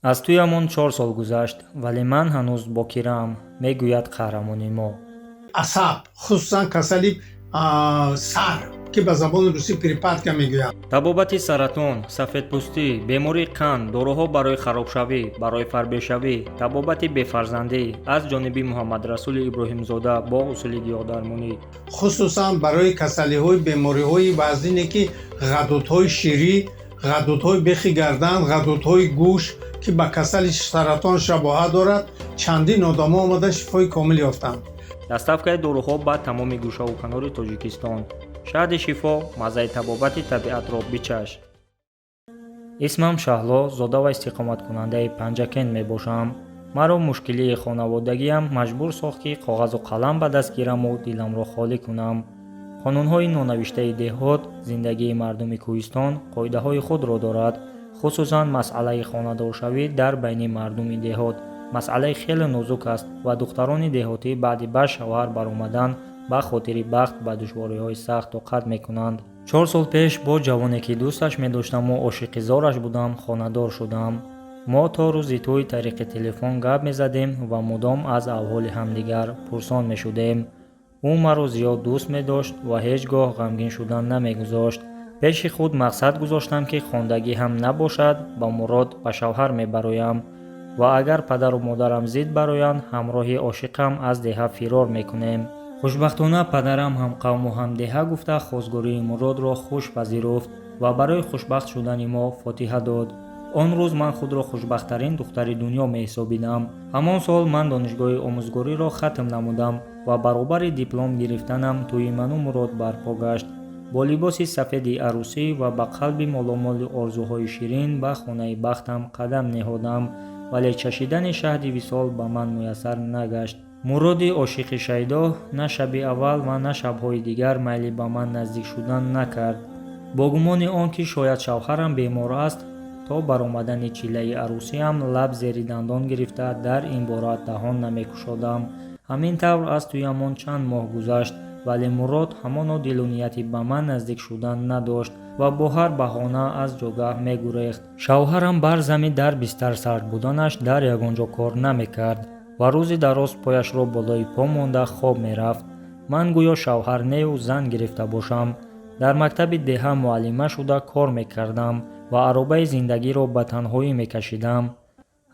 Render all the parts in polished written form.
Аз тӯямон 4 сол гузашт, вале ман ҳанӯз бокираам, мегӯяд қаҳрамони мо. Асаб, хусусан касали сар, ки ба забони русӣ припадка мегӯянд. Табобати саратон, сафедпӯстӣ, бемории қанд, доруҳо барои харобшавӣ, барои фарбешавӣ, табобати бефарзандӣ аз ҷониби Муҳаммадрасули Иброҳимзода бо усули гиёҳдармонӣ. Хусусан барои касалиҳои, бемориҳои вазнине, ки ғадудҳои ширӣ, ғадудҳои бехи гардан, ғадудҳои гӯш, ки ба касали саратон шабоҳат дорад, чандин одамо омада, шифои комил ёфтанд. Доставкаи доруҳо ба тамоми гӯшаву канори Тоҷикистон. Шаҳди шифо, маззаи табобати табиатро бичаш. Исмам Шаҳло, зода ва истиқоматкунандаи Панҷакент мебошам. Маро мушкилии хонаводагиам маҷбур сохт, ки коғазу қалам ба даст гираму диламро холӣ кунам. Қонунҳои нонавиштаи деҳот, зиндагии мардуми кӯҳистон қоидаҳои худро дорад. Хусусан масъалаи хонадоршавӣ дар байни мардуми деҳот масъалаи хеле нозук аст ва духтарони деҳотӣ баъди ба шавҳар баромадан ба хотири бахт ба душвориҳои сахт тоқат мекунанд. 4 сол пеш бо ҷавоне, ки дӯсташ медоштаму ошиқи зораш будам, хонадор шудам. Мо то рӯзи тӯй тариқи телефон гап мезадем ва мудом аз аҳволи ҳамдигар пурсон мешудем. Ӯ маро зиёд дӯст медошт ва ҳеҷ гоҳ ғамгин шудан намегузошт. Пеши худ мақсад гузоштам, ки хондагӣ ҳам набошад, ба Мурод ба шавҳар мебароям ва агар падару модарам зид бароянд, ҳамроҳи ошиқам аз деҳа фирор мекунем. Хушбахтона, падарам ҳамқавму ҳамдеҳа гуфта, хостгории Муродро хуш пазируфт ва барои хушбахт шудани мо фотиҳа дод. Он рӯз ман худро хушбахттарин духтари дунё меҳисобидам. Ҳамон сол ман донишгоҳи омӯзгориро хатм намудам ва баробари диплом гирифтанам тӯи ману Мурод барпо гашт. Бо либоси сафеди арӯсӣ ва ба қалби моломоли орзуҳои ширин ба хонаи бахтам қадам ниҳодам, вале чашидани шаҳди висол ба ман муяссар нагашт. Муроди ошиқи шайдо на шаби аввал ва на шабҳои дигар майли ба ман наздик шудан накард. Бо гумони он ки шояд шавҳарам бемор аст, то баромадани чиллаи арӯсиам лаб зери дандон гирифта, дар ин бора даҳон намекушодам. Ҳамин тавр аз тӯямон чанд моҳ гузашт, вале Мурод ҳамоно дилу нияти ба ман наздик шудан надошт ва бо ҳар баҳона аз ҷогаҳ мегурехт. Шавҳарам бар замин дар бистар сард буданаш дар ягон ҷо кор намекард ва рӯзи дароз пояшро болои по монда хоб мерафт. Ман гӯё шавҳар нею зан гирифта бошам, дар мактаби деҳа муаллима шуда кор мекардам ва аробаи зиндагиро ба танҳоӣ мекашидам.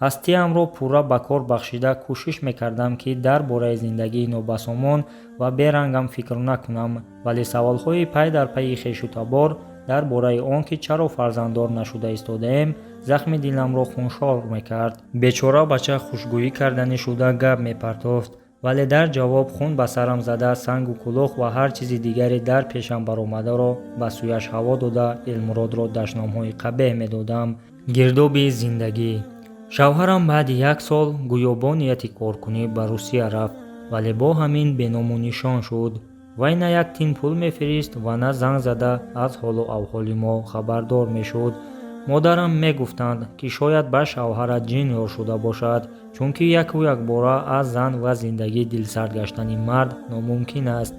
Ҳастиамро пурра ба кор бахшида, кӯшиш мекардам, ки дар бораи зиндагии нобасомон ва берангам фикр накунам, вале саволҳои пай дар пайи хешу табор дар бораи он ки чаро фарзанддор нашуда истодаем, захми диламро хуншор мекард. Бечора бача хушгӯӣ карданӣ шуда гап мепартофт, вале дар ҷавоб хун ба сарам зада, сангу кулух ва ҳар чизи дигаре дар пешам баромадаро ба сӯяш ҳаво дода, Элмуродро дашномҳои қабеҳ медодам. Гирдоби зиндагӣ. Шавҳарам баъди як сол гӯё бо нияти коркунӣ ба Русия рафт, вале бо ҳамин беному нишон шуд. Вай на як тин пул мефирист ва на занг зада аз ҳолу авҳоли мо хабардор мешуд. Модарам мегуфтанд, ки шояд ба шавҳарат ҷин ёр шуда бошад, чунки яку якбора аз зан ва зиндагӣ дилсард гаштани мард номумкин аст.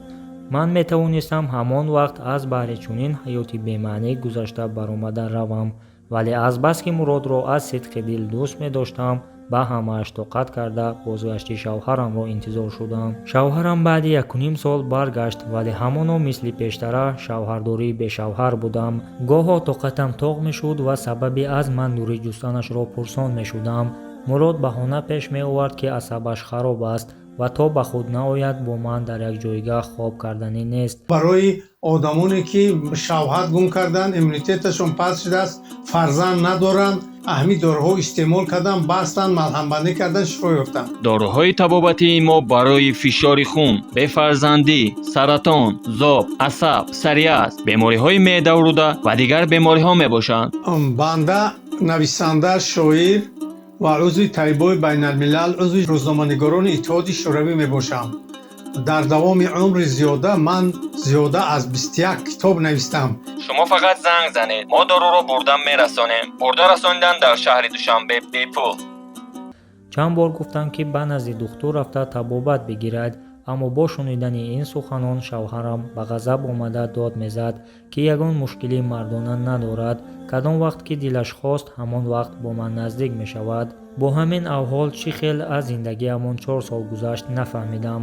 Ман метавонистам ҳамон вақт аз баҳри чунин ҳаёти бемаънӣ гузашта баромада равам, вале азбаски Муродро аз сидқи дил дӯст медоштам, ба ҳамааш тоқат карда, бозгашти шавҳарамро интизор шудам. Шавҳарам баъди якуним сол баргашт, вале ҳамоно мисли пештара шавҳардории бешавҳар будам. Гоҳо тоқатам тоқ мешуд ва сабаби аз ман дурӣ ҷустанашро пурсон мешудам. Мурод баҳона пеш меовард, ки асабаш хароб аст ва то ба худ наояд, бо ман дар як ҷойгаҳ хоб карданӣ нест. Барои одамоне, ки шавҳат гум карданд, иммунитеташон паст шудааст, фарзанд надоранд, ҳамин доруҳо истеъмол кардан, бастан, малҳамбандӣ кардан, шифо ёфтанд. Доруҳои табобатии мо барои фишори хун, бефарзандӣ, саратон, зоб, асаб, псориаз, бемориҳои меъдаву рӯда ва дигар бемориҳо мебошанд. Банда нависанда, шоир ва узви Табибони байналмилал, узви рӯзноманигорони Иттиҳоди Шӯравӣ мебошам. Дар давоми умри зиёда ман зиёда аз 21 китоб навистам. Шумо фақат занг занед, мо доруро бурда мерасонем. Бурда расонидан дар шаҳри Душанбе бепул. Чанд бор гуфтам, ки ба назди духтур рафта табобат бигирад. Аммо бо шунидани ин суханон шавҳарам ба ғазаб омада дод мезад, ки ягон мушкилии мардона надорад, кадом вақт ки дилаш хост, ҳамон вақт бо ман наздик мешавад. Бо ҳамин авҳол чӣ хел аз зиндагиамон 4 сол гузашт, нафаҳмидам.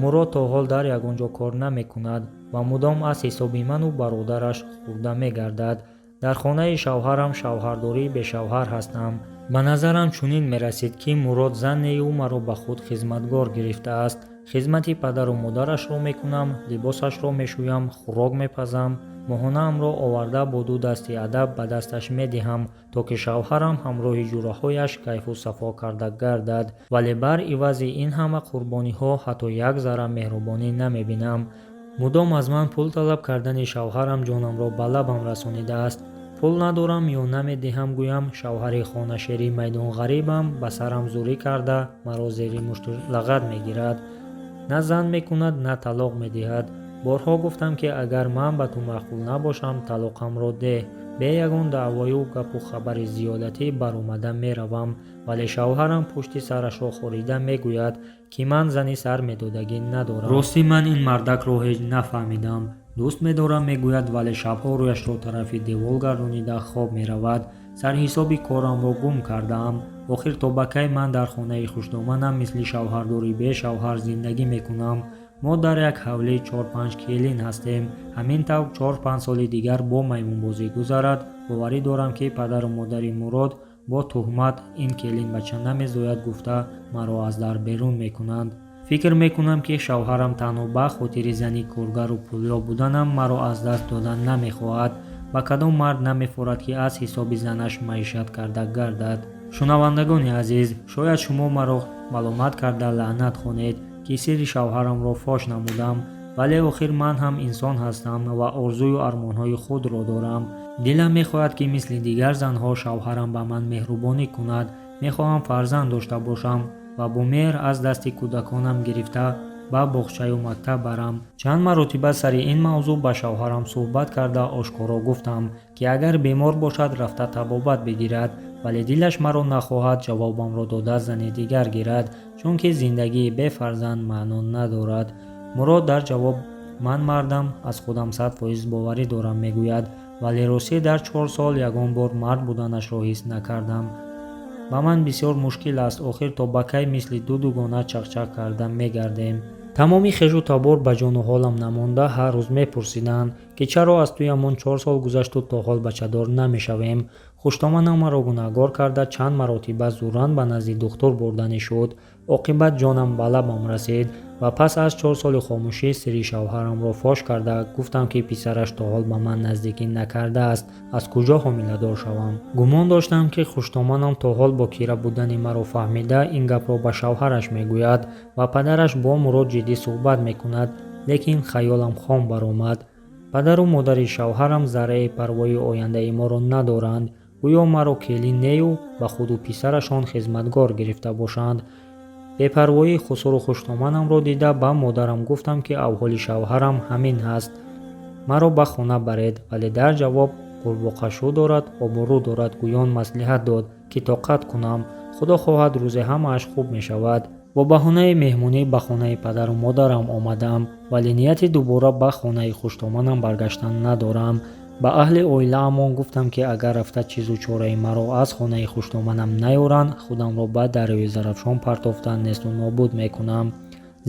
Мурод то ҳол дар ягон ҷо кор намекунад ва мудом аз ҳисоби ману бародараш хӯрда мегардад. Дар хонаи шавҳарам шавҳардории бешавҳар ҳастам. Ба назарам чунин мерасид, ки Мурод зан нею маро ба худ хизматгор гирифтааст. Хизмати падару модарашро мекунам, либосашро мешӯям, хӯрок мепазам, моҳонаамро оварда бо ду дасти адаб ба дасташ медиҳам, то ки шавҳарам ҳамроҳи ҷураҳояш кайфу сафо карда гардад. Вале бар ивази ин ҳама қурбониҳо ҳатто як зарра меҳрубонӣ намебинам. Мудом аз ман пул талаб кардани шавҳарам ҷонамро ба лабам расонидааст. Пул надорам ё намедиҳам гӯям, шавҳари хонашери майдонғарибам ба сарам зӯрӣ карда, маро зери мушту лағат мегирад. На зан мекунад, на талоқ медиҳад. Борҳо гуфтам, ки агар ман ба ту маъқул набошам, талоқамро деҳ, бе ягон даъвою гапу хабари зиёдатӣ баромада меравам. Вале шавҳарам пушти сарашро хорида мегӯяд, ки ман зани сар медодагӣ надорам. Ростӣ, ман ин мардакро ҳеҷ нафаҳмидам. Дӯст медорам мегӯяд, вале шабҳо рӯяшро тарафи девол гардонида хоб меравад. Сарҳисоби корамро гум кардаам. Охир то ба кай ман дар хонаи хушдоманам мисли шавҳардори бешавҳар зиндагӣ мекунам? Мо дар як ҳавлӣ чор-панҷ келин ҳастем. Ҳамин тавр 4-5 соли дигар бо маймунбозӣ гузарад, боварӣ дорам, ки падару модари Мурод бо туҳмат «ин келин бача намезояд» гуфта, маро аз дар берун мекунанд. Фикр мекунам, ки шавҳарам танҳо ба хотири зани коргару пулёб буданам маро аз даст додан намехоҳад. Ба кадом мард намефорад, ки аз ҳисоби занаш маишат карда гардад? Шунавандагони азиз, шояд шумо маро маломат карда лаънат хонед, ки сирри шавҳарамро фош намудам. Вале охир ман ҳам инсон ҳастам ва орзую армонҳои худро дорам. Дилам мехоҳад, ки мисли дигар занҳо шавҳарам ба ман меҳрубонӣ кунад. Мехоҳам фарзанд дошта бошам ва бо меҳр аз дасти кӯдаконам гирифта ба боғчаю мактаб барам. Чанд маротиба сари ин мавзӯъ ба шавҳарам суҳбат карда, ошкоро гуфтам, ки агар бемор бошад, рафта табобат бигирад. Вале дилаш маро нахоҳад, ҷавобамро дода, зани дигар гирад, чунки зиндагии бефарзанд маъно надорад. Мурод дар ҷавоб «Ман мардам, аз худам 100% боварӣ дорам» мегӯяд. Вале ростӣ, дар 4 сол ягон бор мард буданашро ҳис накардам. Ба ман бисёр мушкил аст. Охир то ба кай мисли ду дугона чақчақ карда мегардем? Тамоми хешу табор ба ҷону ҳолам намонда, ҳар рӯз мепурсиданд, ки чаро аз туямон 4 сол гузашту то ҳол бачадор намешавем. Хуштоманам маро гунаҳгор карда, чанд маротиба зӯран ба назди духтур бурданӣ шуд. Оқибат ҷонам ба лабам расид ва пас аз 4 соли хомӯшӣ сирри шавҳарамро фош карда гуфтам, ки писараш то ҳол ба ман наздикӣ накардааст, аз куҷо ҳомиладор шавам? Гумон доштам, ки хуштоманам то ҳол бокира будани маро фаҳмида, ин гапро ба шавҳараш мегӯяд ва падараш бо Мурод ҷиддӣ суҳбат мекунад, лекин хаёлам хом баромад. Падару модари шавҳарам зарраи парвои ояндаи моро надоранд. Гӯё маро келин нею ба худу писарашон хизматгор гирифта бошанд. Бепарвоии хусуру хуштоманамро дида, ба модарам гуфтам, ки авҳоли шавҳарам ҳамин ҳаст, маро ба хона баред. Вале дар ҷавоб «Қурбоқа шу дорад, обрӯ дорад» гӯён маслиҳат дод, ки тоқат кунам, Худо хоҳад, рӯзе ҳамааш хуб мешавад. Бо баҳонаи меҳмонӣ ба хонаи падару модарам омадам, вале нияти дубора ба хонаи хуштоманам баргаштан надорам. Ба аҳли оилаамон гуфтам, ки агар рафта чизу чораи маро аз хонаи хуштоманам наёранд, худамро ба дарёи Зарафшон партофта несту нобуд мекунам,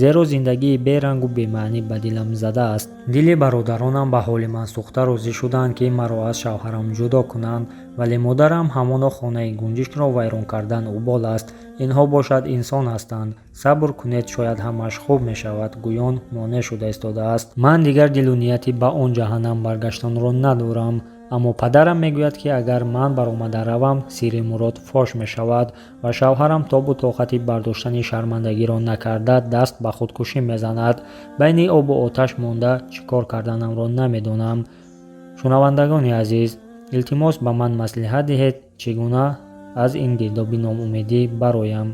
зеро зиндагии берангу бемаънӣ ба дилам задааст. Дили бародаронам ба ҳоли ман сӯхта розӣ шуданд, ки маро аз шавҳарам ҷудо кунанд. Вале модарам ҳамоно хонаи гунҷишкро вайрон кардан убол аст, инҳо бошад инсон ҳастанд, сабр кунед, шояд ҳамааш хуб мешавад гӯён монеъ шуда истодааст. Ман дигар дилу нияти ба он ҷаҳаннам баргаштанро надорам. Аммо падарам мегӯяд, ки агар ман баромада равам, сирри Мурод фош мешавад ва шавҳарам тобу тоқати бардоштани шармандагиро накарда, даст ба худкушӣ мезанад. Байни обу оташ монда, чӣ кор карданамро намедонам. Шунавандагони азиз, илтимос, ба ман маслиҳат диҳед, чӣ гуна аз ин гирдоби ноумедӣ бароям.